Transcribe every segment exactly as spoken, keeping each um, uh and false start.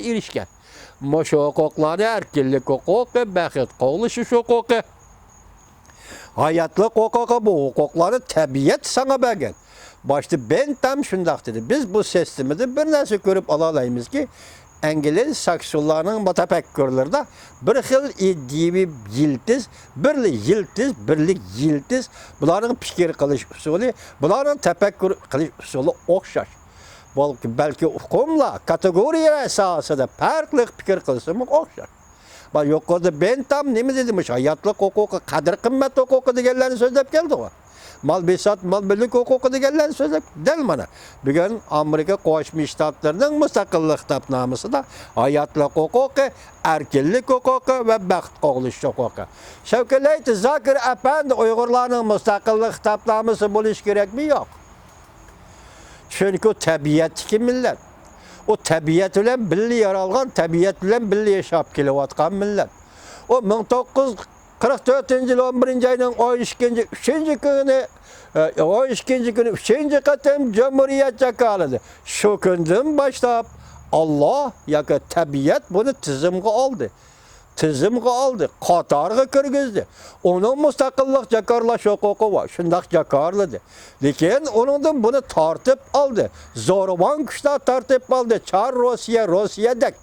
ئېرىشكەن. مۇشۇ ھوقۇقلارنى، ئەركىنلىك ھوقۇقى، بەخت قوغلىشىش ھوقۇقى، ھاياتلىق ھوقۇقى، بۇ ھوقۇقلارنى تەبىئەت ساڭا بەرگەن. باشتا بېنتام شۇنداق دېدى، بىز بۇ سىستېمىدىن بىر نەرسە كۆرۈپ ئالالايمىزكى، ئەنگلىيە ساكسونلارنىڭ مۇتەپەككۇرلىرىدا بىر خىل ئىدىيىۋى يىلتىز، بىرلا يىلتىز، بىرلىك يىلتىز، بۇلارنىڭ پىكىر قىلىش ئۇسۇلى، بۇلارنىڭ تەپەككۇر قىلىش ئۇسۇلى ئوخشاش. بەلكى، بەلكى ئۇقۇملار، كاتېگورىيە ئاساسىدا پەرقلىق پىكىر قىلسىمۇ ئوخشاش. ما يۇقىرىدا بېنتام نېمە دېدى؟ مۇشۇ ھاياتلىق ھوقۇقى، قەدىر-قىممەت ھوقۇقى دېگەنلەرنى سۆزلەپ كەلدىغۇ. مال-بىسات، مال-مۈلۈك ھوقۇقى دېگەنلەرنى سۆزلەپ، دەل مانا بۈگۈن ئامېرىكا قوشما شتاتلىرىنىڭ مۇستەقىللىق خىتابنامىسىدا ھاياتلىق ھوقۇقى، ئەركىنلىك ھوقۇقى ۋە بەخت قوغلىشىش ھوقۇقى. شەۋكەت زاكىر ئەپەندى، ئۇيغۇرلارنىڭ مۇستەقىللىق خىتابنامىسى بولۇشى كېرەكمۇ؟ يوق. چۈنكى ئۇ تەبىئەتتىكى مىللەت. ئۇ تەبىئەت بىلەن بىللە يارالغان، تەبىئەت بىلەن بىللە ياشاپ كېلىۋاتقان مىللەت. ئۇ مىڭ توققۇز يۈز قىرىق تۆتىنچى يىل ئون بىرىنچى ئاينىڭ ئون ئىككىنچى، ئۈچىنچى كۈنى، ئە، ئون ئىككىنچى كۈنى ئۈچىنچى قېتىم جۇمھۇرىيەت جاكارلىدى. شۇ كۈندىن باشلاپ ئاللا ياكى تەبىئەت بۇنى تىزىمغا ئالدى. تىزىمغا ئالدى، قاتارغا كىرگۈزدى. ئۇنىڭ مۇستەقىللىق جاكارلاش ھوقۇقى بار، شۇنداق جاكارلىدى. لېكىن ئۇنىڭدىن بۇنى تارتىپ ئالدى. زورىۋان كۈچلەر تارتىپ ئالدى. چار روسىيە، روسىيەدەك.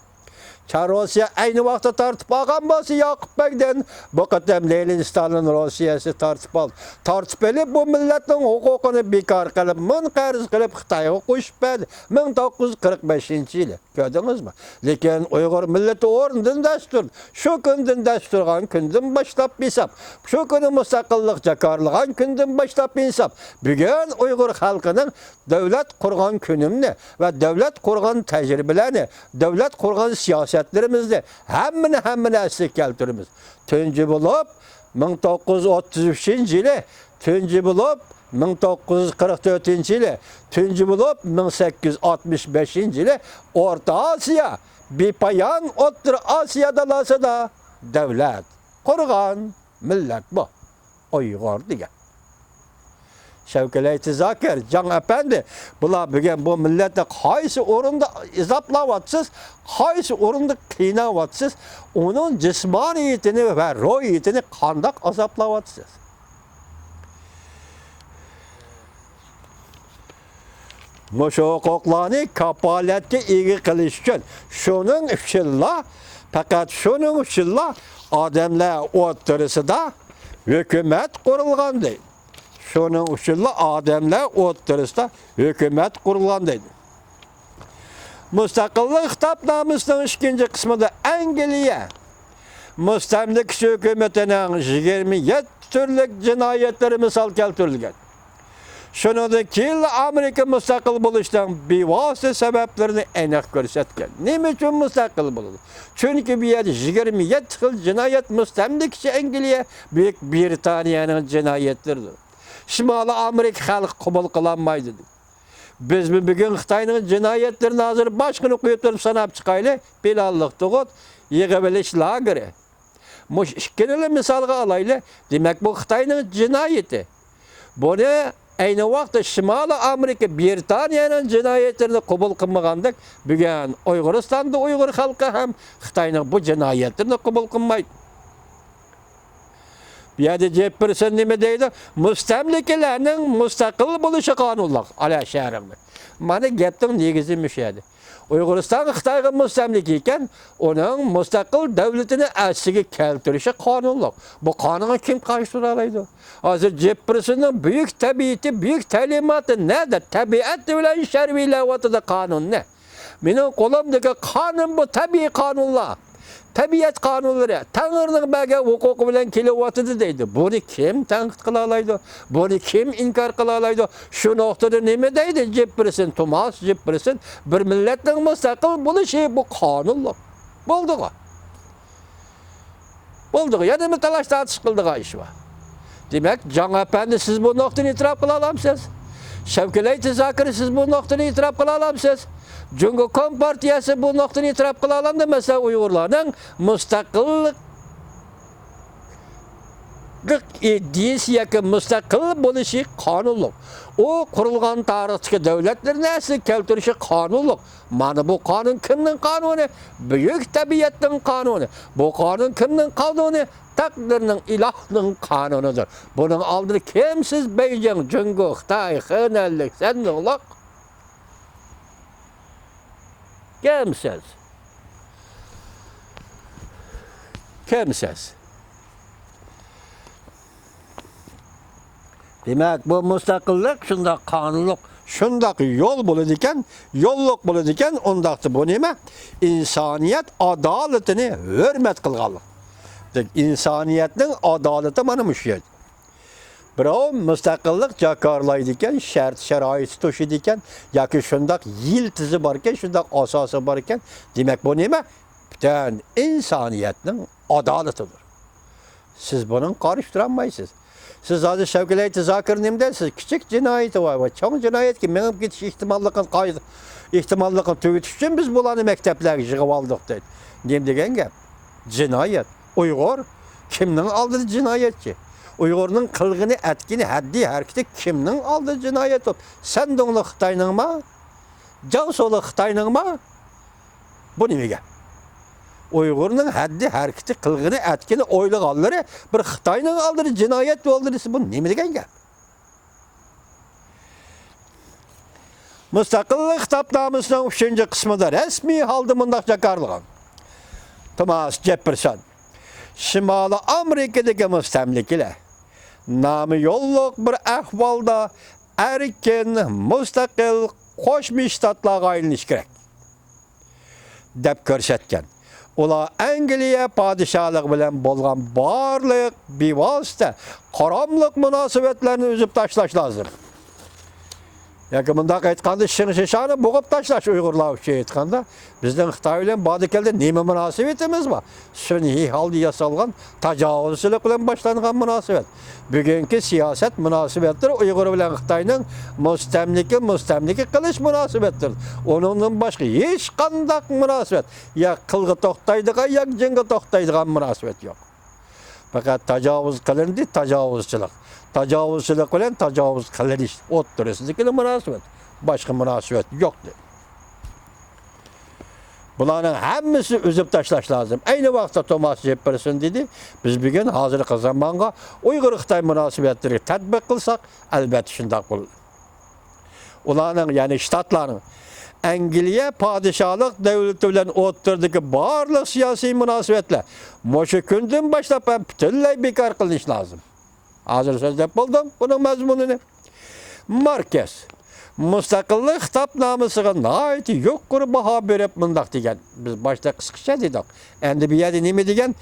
چار روسىيە ئەينى ۋاقىتتا تارتىپ ئالغان بولسا ياقۇپ بەگدىن، بۇ قېتىم لېنىن، ستالىن روسىيەسى تارتىپ ئالدى. تارتىپ ئېلىپ، بۇ مىللەتنىڭ ھوقۇقىنى بىكار قىلىپ، مۇنقەرز قىلىپ خىتايغا قوشۇپ بەردى. مىڭ توققۇز يۈز قىرىق بەشىنچى يىلى. كۆردىڭىزمۇ؟ لېكىن ئۇيغۇر مىللىتى ئورنىدىن داش تۇردى. شۇ كۈندىن داش تۇرغان كۈندىن باشلاپ ھېساب، شۇ كۈنى مۇستەقىللىق جاكارلىغان كۈندىن باشلاپ ھېساب، بۈگۈن ئۇيغۇر خەلقىنىڭ دۆلەت قۇرغان كۈنۈمنى ۋە دۆلەت قۇرغان تەجرىبىلەرنى، دۆلەت قۇرغان سىياسەتلىرىمىزنى ھەممىنى، ھەممىنى ئەسلىگە كەلتۈرىمىز. تۇنجى بولۇپ، مىڭ توققۇز يۈز ئوتتۇز ئۈچىنچى يىلى، تۇنجى بولۇپ، مىڭ توققۇز يۈز قىرىق تۆتىنچى يىلى، تۇنجى بولۇپ، مىڭ سەككىز يۈز ئاتمىش بەشىنچى يىلى ئورتا ئاسىيا، بىپايان ئوتتۇرا ئاسىيا دالاسىدا دۆلەت قۇرغان مىللەت بۇ، ئۇيغۇر دېگەن. شەۋكەت زاكىر، جاڭ ئەپەندى، بۇلار بۈگۈن بۇ مىللەتنى قايسى ئورۇندا ئازابلاۋاتىسىز، قايسى ئورۇندا قىيناۋاتىسىز، ئۇنىڭ جىسمانىيىتىنى ۋە روھىيىتىنى قانداق ئازابلاۋاتىسىز؟ مۇشۇ ھوقۇقلارنى كاپالەتكە ئىگە قىلىش ئۈچۈن، شۇنىڭ ئۈچۈنلا، پەقەت شۇنىڭ ئۈچۈنلا ئادەملەر ئوتتۇرىسىدا ھۆكۈمەت قۇرۇلغان دەيدۇ. شۇنىڭ ئۈچۈنلا ئادەملەر ئوتتۇرىسىدا ھۆكۈمەت قۇرۇلغان دەيدۇ. مۇستەقىللىق خىتابنامىسىنىڭ ئىككىنچى قىسمىدا ئەنگلىيە مۇستەملىكىچى ھۆكۈمىتىنىڭ يىگىرمە يەتتە تۈرلۈك جىنايەتلىرى مىسال كەلتۈرۈلگەن. شۇنىڭدىن كېيىنلا ئامېرىكا مۇستەقىل بولۇشنىڭ بىۋاسىتە سەۋەبلىرىنى ئېنىق كۆرسەتكەن. نېمە ئۈچۈن مۇستەقىل بولىدۇ؟ چۈنكى بۇ يەردە يىگىرمە يەتتە خىل جىنايەت مۇستەملىكىچى ئەنگلىيە، بۈيۈك بىرىتانىيەنىڭ جىنايەتلىرىدۇر. شىمالىي ئامېرىكا خەلقى قوبۇل قىلالمايدۇ. بىزمۇ بۈگۈن خىتاينىڭ جىنايەتلىرىنى ھازىر باشقىنى قويۇپ تۇرۇپ ساناپ چىقايلى، پىلانلىق تۇغۇت، يىغىۋېلىش لاگېرى. مۇشۇ ئىككىنىلا مىسالغا ئالايلى. دېمەك، بۇ خىتاينىڭ جىنايىتى. بۇنى ئەينى ۋاقىتتا شىمالىي ئامېرىكا بىرىتانىيەنىڭ جىنايەتلىرىنى قوبۇل قىلمىغاندەك، بۈگۈن ئۇيغۇرىستاندا ئۇيغۇر خەلقى ھەم خىتاينىڭ بۇ جىنايەتلىرىنى قوبۇل قىلمايدۇ. بۇ يەردە جېففېرسون نېمە دەيدۇ؟ مۇستەملىكىلەرنىڭ مۇستەقىل بولۇشى قانۇنلۇق، ئالا شەھىرىڭنى. مانا گەپنىڭ نېگىزى مۇشۇ يەردە. ئۇيغۇرىستان خىتايغا مۇستەملىكە ئىكەن، ئۇنىڭ مۇستەقىل دۆلىتىنى ئەسلىگە كەلتۈرۈشى قانۇنلۇق. بۇ قانۇنغا كىم قارشى تۇرالايدۇ؟ ھازىر جېففېرسوننىڭ بۈيۈك تەبىئىتى، بۈيۈك تەلىماتى نەدە؟ تەبىئەت بىلەن شەرۋىلەۋاتىدۇ قانۇننى. مېنىڭ قولۇمدىكى قانۇن بۇ تەبىئىي قانۇنلار. تەبىئەت قانۇنلىرى تەڭرىنىڭ بەرگەن ھوقۇقى بىلەن كېلىۋاتىدۇ دەيدۇ. بۇنى كىم تەنقىد قىلالايدۇ؟ بۇنى كىم ئىنكار قىلالايدۇ؟ شۇ نۇقتىدا نېمە دەيدۇ جېففېرسون، توماس جېففېرسون؟ بىر مىللەتنىڭ مۇستەقىل بولۇشى بۇ قانۇنلۇق. بولدىغۇ. بولدىغۇ. يەنە نېمە تالاش-تارتىش قىلىدىغان ئىش بار؟ دېمەك، جاڭ ئەپەندى، سىز بۇ نۇقتىنى ئېتىراپ قىلالامسىز؟ شەۋكەت زاكىر، سىز بۇ نۇقتىنى ئېتىراپ قىلالامسىز؟ جۇڭگو كومپارتىيەسى بۇ نۇقتىنى ئېتىراپ قىلالامدۇ؟ مەسىلەن، ئۇيغۇرلارنىڭ مۇستەقىللىق ئىدىيىسى ياكى مۇستەقىل بولۇشى قانۇنلۇق. ئۇ قۇرۇلغان تارىختىكى دۆلەتلەرنى ئەسلىگە كەلتۈرۈشى قانۇنلۇق. مانا بۇ قانۇن كىمنىڭ قانۇنى؟ بۈيۈك تەبىئەتنىڭ قانۇنى. بۇ قانۇن كىمنىڭ قانۇنى؟ تەقدىرنىڭ، ئىلاھنىڭ قانۇنىدۇر. بۇنىڭ ئالدىدا كىمسىز؟ بېيجىڭ، جۇڭگو، خىتاي، خېنەنلىك، سەندۇڭلۇق. كىمسىز؟ كىمسىز؟ دېمەك، بۇ مۇستەقىللىق شۇنداق قانۇنلۇق، شۇنداق يول بولىدىكەن، يوللۇق بولىدىكەن، ئۇنداقتا بۇ نېمە؟ ئىنسانىيەت ئادالىتىنى ھۆرمەت قىلغانلىق. دېمەك، ئىنسانىيەتنىڭ ئادالىتى مانا مۇشۇ يەردە. بىراۋ مۇستەقىللىق جاكارلايدىكەن، شەرت-شارائىتى توشىدىكەن ياكى شۇنداق يىلتىزى باركەن، شۇنداق ئاساسى باركەن، دېمەك، بۇ نېمە؟ پۈتۈن ئىنسانىيەتنىڭ ئادالىتىدۇر. سىز بۇنىڭ قارشى تۇرالمايسىز. سىز ھازىر شەۋكەت ئايتى زاكىر نېمە دەيسىز؟ كىچىك جىنايىتى بار، چوڭ جىنايەتكە مېڭىپ كېتىش ئېھتىماللىقىنى قايدا-، ئېھتىماللىقىنى تۈگىتىش ئۈچۈن بىز بۇلارنى مەكتەپلەرگە يىغىۋالدۇق دەيدۇ. نېمە دېگەن گەپ؟ جىنايەت. ئۇيغۇر كىمنىڭ ئالدىدا جىنايەتچى؟ ئۇيغۇرنىڭ قىلغىنى، ئەتكىنى، ھەددى، ھەرىكىتى كىمنىڭ ئالدىدا جىنايەت بولۇپ؟ سەندۇڭلۇق خىتاينىڭما؟ جياۋسۇلۇق خىتاينىڭما؟ بۇ نېمە گەپ؟ ئۇيغۇرنىڭ ھەددى، ھەرىكىتى، قىلغىنى، ئەتكىنى، ئويلىغانلىرى بىر خىتاينىڭ ئالدىدا جىنايەت بولدى دېسە، بۇ نېمە دېگەن گەپ؟ مۇستەقىللىق خىتابنامىسىنىڭ ئۈچىنچى قىسمىدا رەسمىي ھالدا مۇنداق جاكارلىغان: توماس جېففېرسون، شىمالىي ئامېرىكىدىكى مۇستەملىكىلەر نامى يوللۇق بىر ئەھۋالدا ئەركىن، مۇستەقىل قوشما شتاتلارغا ئايلىنىشى كېرەك، دەپ كۆرسەتكەن. ئۇلار ئەنگلىيە پادىشاھلىقى بىلەن بولغان بارلىق بىۋاسىتە قاراملىق مۇناسىۋەتلەرنى ئۈزۈپ تاشلاش لازىم. ياكى مۇنداق ئېيتقاندا، شىڭ شىشانى بوغۇپ تاشلاش، ئۇيغۇرلار ئۈچۈن ئېيتقاندا. بىزنىڭ خىتاي بىلەن باردا-كەلدە نېمە مۇناسىۋىتىمىز بار؟ سۈنئىي ھالدا ياسالغان تاجاۋۇزچىلىق بىلەن باشلانغان مۇناسىۋەت. بۈگۈنكى سىياسەت مۇناسىۋەتلىرى ئۇيغۇر بىلەن خىتاينىڭ مۇستەملىكە، مۇستەملىكە قىلىش مۇناسىۋەتلىرى. ئۇنىڭدىن باشقا ھېچقانداق مۇناسىۋەت، يا قىلغا توختايدىغان، يا جىڭغا توختايدىغان مۇناسىۋەت يوق. پەقەت تاجاۋۇز قىلىندى، تاجاۋۇزچىلىق. تاجاۋۇزچىلىق بىلەن تاجاۋۇز قىلىنىش ئوتتۇرىسىدىكىلا مۇناسىۋەت. باشقا مۇناسىۋەت يوق، دېدى. بۇلارنىڭ ھەممىسىنى ئۈزۈپ تاشلاش لازىم. ئەينى ۋاقىتتا توماس جېففېرسون دېدى، بىز بۈگۈن ھازىرقى زامانغا ئۇيغۇر-خىتاي مۇناسىۋەتلىرىگە تەتبىق قىلساق، ئەلۋەتتە شۇنداق بولىدۇ. ئۇلارنىڭ، يەنى شتاتلارنىڭ ئەنگلىيە پادىشاھلىق دۆلىتى بىلەن ئوتتۇرىدىكى بارلىق سىياسىي مۇناسىۋەتلەر مۇشۇ كۈندىن باشلاپ ھەم پۈتۈنلەي بىكار قىلىنىشى لازىم. ھازىر سۆزلەپ بولدۇم بۇنىڭ مەزمۇنىنى. ماركس مۇستەقىللىق خىتابنامىسىغا ناھايىتى يۇقىرى باھا بېرىپ مۇنداق دېگەن، بىز باشتا قىسقىچە دېدۇق. ئەمدى بۇ يەردە نېمە دېگەن؟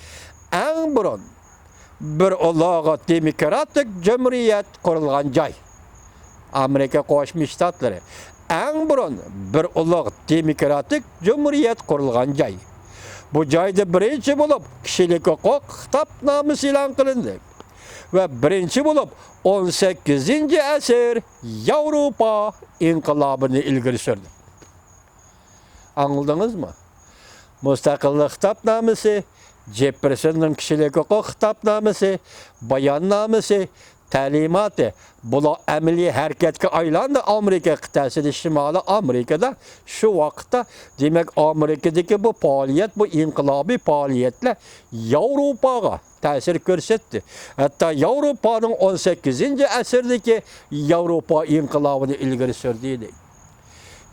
ئەڭ بۇرۇن بىر ئۇلۇغ دېموكراتىك جۇمھۇرىيەت قۇرۇلغان جاي. ئامېرىكا قوشما شتاتلىرى. ئەڭ بۇرۇن بىر ئۇلۇغ دېموكراتىك جۇمھۇرىيەت قۇرۇلغان جاي. بۇ جايدا بىرىنچى بولۇپ كىشىلىك ھوقۇق خىتابنامىسى ئېلان قىلىندى ۋە بىرىنچى بولۇپ ئون سەككىزىنچى ئەسىر ياۋروپا ئىنقىلابىنى ئىلگىرى سۈردى. ئاڭلىدىڭىزمۇ؟ مۇستەقىللىق خىتابنامىسى، جېففېرسوننىڭ كىشىلىك ھوقۇق خىتابنامىسى، باياننامىسى، تەلىماتى، بۇلار ئەمەلىي ھەرىكەتكە ئايلاندى ئامېرىكا قىتئەسىدە، شىمالىي ئامېرىكىدا. شۇ ۋاقىتتا، دېمەك، ئامېرىكىدىكى بۇ پائالىيەت، بۇ ئىنقىلابىي پائالىيەتلەر ياۋروپاغا تەسىر كۆرسەتتى. ھەتتا ياۋروپانىڭ ئون سەككىزىنچى ئەسىردىكى ياۋروپا ئىنقىلابىنى ئىلگىرى سۈردى، دەيدۇ.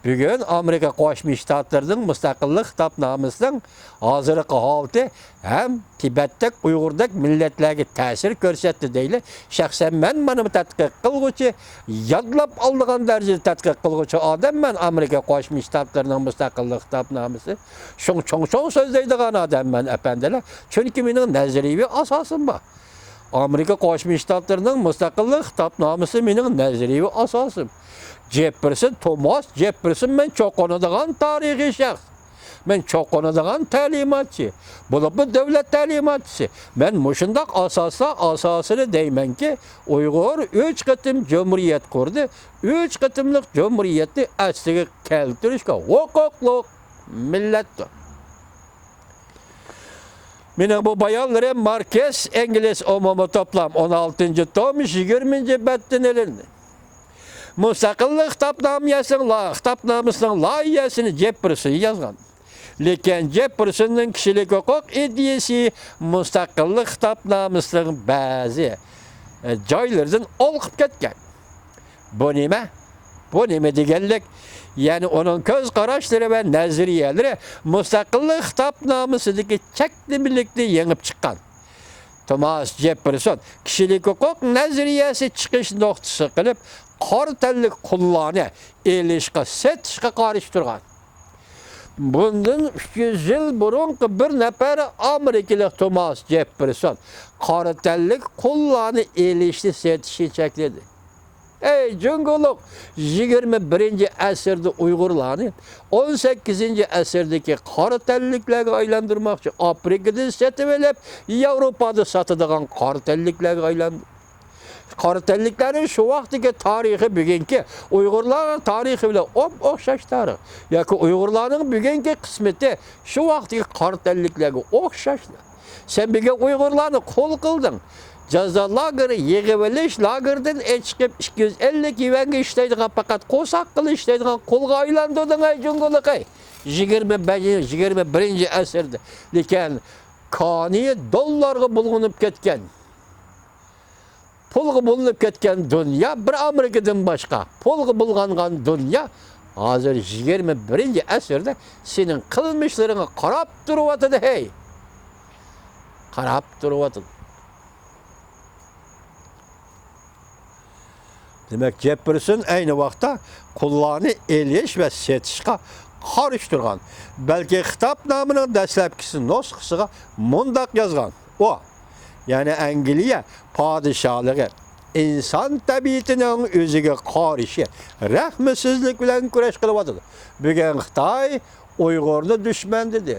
بۈگۈن ئامېرىكا قوشما شتاتلىرىنىڭ مۇستەقىللىق خىتابنامىسىنىڭ ھازىرقى ھالىتى ھەم تىبەتتەك، ئۇيغۇردەك مىللەتلەرگە تەسىر كۆرسەتتى دەيلى. شەخسەن مەن مانا بۇ تەتقىق قىلغۇچى، يادلاپ ئالىدىغان دەرىجىدە تەتقىق قىلغۇچى ئادەممەن. ئامېرىكا قوشما شتاتلىرىنىڭ مۇستەقىللىق خىتابنامىسى. شۇڭ چوڭ-چوڭ سۆزلەيدىغان ئادەممەن، ئەپەندىلەر. چۈنكى مېنىڭ نەزەرىيىۋى ئاساسىم بار. ئامېرىكا قوشما شتاتلىرىنىڭ مۇستەقىللىق خىتابنامىسى مېنىڭ نەزەرىيىۋى ئاساسىم. جېففېرسون، توماس جېففېرسون مەن چوقۇنىدىغان تارىخىي شەخس. مەن چوقۇنىدىغان تەلىماتچى. بولۇپمۇ دۆلەت تەلىماتچىسى. مەن مۇشۇنداق ئاساسلار ئاساسىدا دەيمەنكى، ئۇيغۇر ئۈچ قېتىم جۇمھۇرىيەت قۇردى. ئۈچ قېتىملىق جۇمھۇرىيەتنى ئەسلىگە كەلتۈرۈشكە ھوقۇقلۇق مىللەتتۇر. مېنىڭ بۇ بايانلىرىم ماركس ئېنگلىس ئومۇمىي توپلام ئون ئالتىنچى توم يىگىرمىنچى بەتتىن ئېلىندى. مۇستەقىللىق خىتابنامىسىنىڭ لا-، خىتابنامىسىنىڭ لايىھەسىنى جېففېرسون يازغان. لېكىن جېففېرسوننىڭ كىشىلىك ھوقۇق ئىدىيىسى مۇستەقىللىق خىتابنامىسىنىڭ بەزى، ئە، جايلىرىدىن ئولقۇپ كەتكەن. بۇ نېمە؟ بۇ نېمە دېگەنلىك؟ يەنى ئۇنىڭ كۆز قاراشلىرى ۋە نەزەرىيەلىرى مۇستەقىللىق خىتابنامىسىدىكى چەكلىمىلىكنى يېڭىپ چىققان. توماس جېففېرسون كىشىلىك ھوقۇق نەزەرىيەسى چىقىش نۇقتىسى قىلىپ، قارا تەنلىك قۇللارنى ئېلىشقا، سېتىشقا قارشى تۇرغان. بۇندىن ئۈچ يۈز يىل بۇرۇنقى بىر نەپەر ئامېرىكىلىق توماس جېففېرسون قارا تەنلىك قۇللارنى ئېلىشنى، سېتىشنى چەكلىدى. ئەي جۇڭگولۇق، يىگىرمە بىرىنچى ئەسىردە ئۇيغۇرلارنى ئون سەككىزىنچى ئەسىردىكى قارا تەنلىكلەرگە ئايلاندۇرماقچى، ئافرىكىدىن سېتىۋېلىپ، ياۋروپادا ساتىدىغان قارا تەنلىكلەرگە ئايلاندۇر. قارا تەنلىكلەرنىڭ شۇ ۋاقىتتىكى تارىخى بۈگۈنكى ئۇيغۇرلارنىڭ تارىخى بىلەن ئوپئوخشاش تارىخ. ياكى ئۇيغۇرلارنىڭ بۈگۈنكى قىسمىتى شۇ ۋاقىتتىكى قارا تەنلىكلەرگە ئوخشاش. سەن بۈگۈن ئۇيغۇرلارنى قۇل قىلدىڭ. جازا لاگېرى، يىغىۋېلىش لاگېرىدىن ئېچىقىپ، ئىككى يۈز ئەللىك يۈەنگە ئىشلەيدىغان، پەقەت قورساق قىلىپ ئىشلەيدىغان قۇلغا ئايلاندۇردۇڭ، ئەي جۇڭگولۇق، ئەي. يىگىرمە بەشىنچى، يىگىرمە بىرىنچى ئەسىردە. لېكىن كانى دوللارغا بۇلغىنىپ كەتكەن. پۇلغا بۇلىنىپ كەتكەن دۇنيا، بىر ئامېرىكىدىن باشقا پۇلغا بۇلغانغان دۇنيا ھازىر يىگىرمە بىرىنچى ئەسىردە سېنىڭ قىلمىشلىرىڭغا قاراپ تۇرۇۋاتىدۇ، ھەي! قاراپ تۇرۇۋاتىدۇ. دېمەك، جېففېرسون ئەينى ۋاقىتتا قۇللارنى ئېلىش ۋە سېتىشقا قارشى تۇرغان. بەلكى خىتابنامىنىڭ دەسلەپكىسى نۇسخىسىغا مۇنداق يازغان. ئۇ، يەنى ئەنگلىيە پادىشاھلىقى ئىنسان تەبىئىتىنىڭ ئۆزىگە قارشى رەھمسىزلىك بىلەن كۈرەش قىلىۋاتىدۇ. بۈگۈن خىتاي ئۇيغۇرنى دۈشمەن دېدى.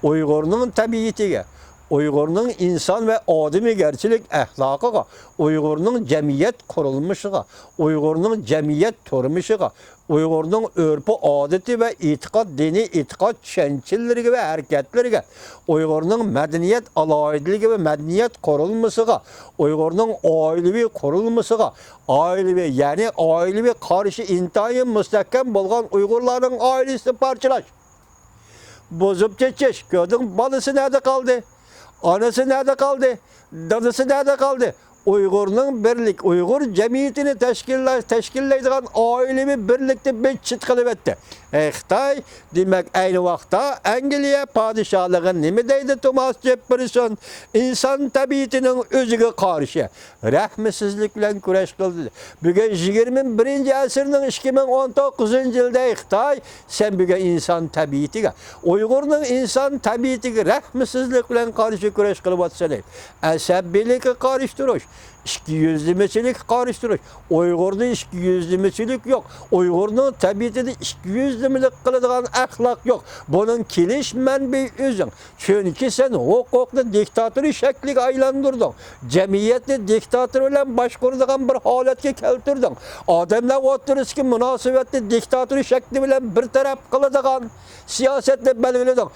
ئۇيغۇرنىڭ تەبىئىتىگە، ئۇيغۇرنىڭ ئىنسان ۋە ئادىمىيگەرچىلىك ئەخلاقىغا، ئۇيغۇرنىڭ جەمئىيەت قۇرۇلمىشىغا، ئۇيغۇرنىڭ جەمئىيەت تۇرمۇشىغا، ئۇيغۇرنىڭ ئۆرپى ئادىتى ۋە ئېتىقاد، دىنىي ئېتىقاد چۈشەنچىلىرىگە ۋە ھەرىكەتلىرىگە، ئۇيغۇرنىڭ مەدەنىيەت ئالاھىدىلىكى ۋە مەدەنىيەت قۇرۇلمىسىغا، ئۇيغۇرنىڭ ئائىلىۋى قۇرۇلمىسىغا، ئائىلىۋى، يەنى ئائىلىۋى قارىشى ئىنتايىن مۇستەھكەم بولغان ئۇيغۇرلارنىڭ ئائىلىسىنى پارچىلاش، بۇزۇپ چېچىش، كۆردۈڭ، بالىسى نەدە قالدى؟ ئانىسى نەدە قالدى؟ دادىسى نەدە قالدى؟ ئۇيغۇرنىڭ بىرلىك، ئۇيغۇر جەمئىيىتىنى تەشكىللەش، تەشكىللەيدىغان ئائىلىۋى بىرلىكنى بىت چىت قىلىۋەتتى. ئەي خىتاي، دېمەك، ئەينى ۋاقىتتا ئەنگلىيە پادىشاھلىقى نېمە دەيدۇ توماس جېففېرسون؟ ئىنسان تەبىئىتىنىڭ ئۆزىگە قارشى رەھمسىزلىك بىلەن كۈرەش قىلدى. بۈگۈن يىگىرمە بىرىنچى ئەسىرنىڭ ئىككى مىڭ ئون توققۇزىنچى يىلىدا، ئەي خىتاي، سەن بۈگۈن ئىنسان تەبىئىتىگە، ئۇيغۇرنىڭ ئىنسان تەبىئىتىگە رەھمسىزلىك بىلەن قارشى كۈرەش قىلىۋاتىسەن. ئەسەبىيلىككە قارشى تۇرۇش، ئىككىيۈزلىمىچىلىككە قارشى تۇرۇش. ئۇيغۇردا ئىككىيۈزلىمىچىلىك يوق. ئۇيغۇرنىڭ تەبىئىتىدە ئىككىيۈزلىمىلىك قىلىدىغان ئەخلاق يوق. بۇنىڭ كېلىش مەنبىيى ئۆزۈڭ. چۈنكى سەن ھوقۇقنى دىكتاتورىي شەكلىگە ئايلاندۇردۇڭ. جەمئىيەتنى دىكتاتور بىلەن باشقۇرىدىغان بىر ھالەتكە كەلتۈردۈڭ. ئادەملەر ئوتتۇرىسىدىكى مۇناسىۋەتنى دىكتاتورىي شەكلى بىلەن بىر تەرەپ قىلىدىغان سىياسەتنى بەلگىلىدىڭ.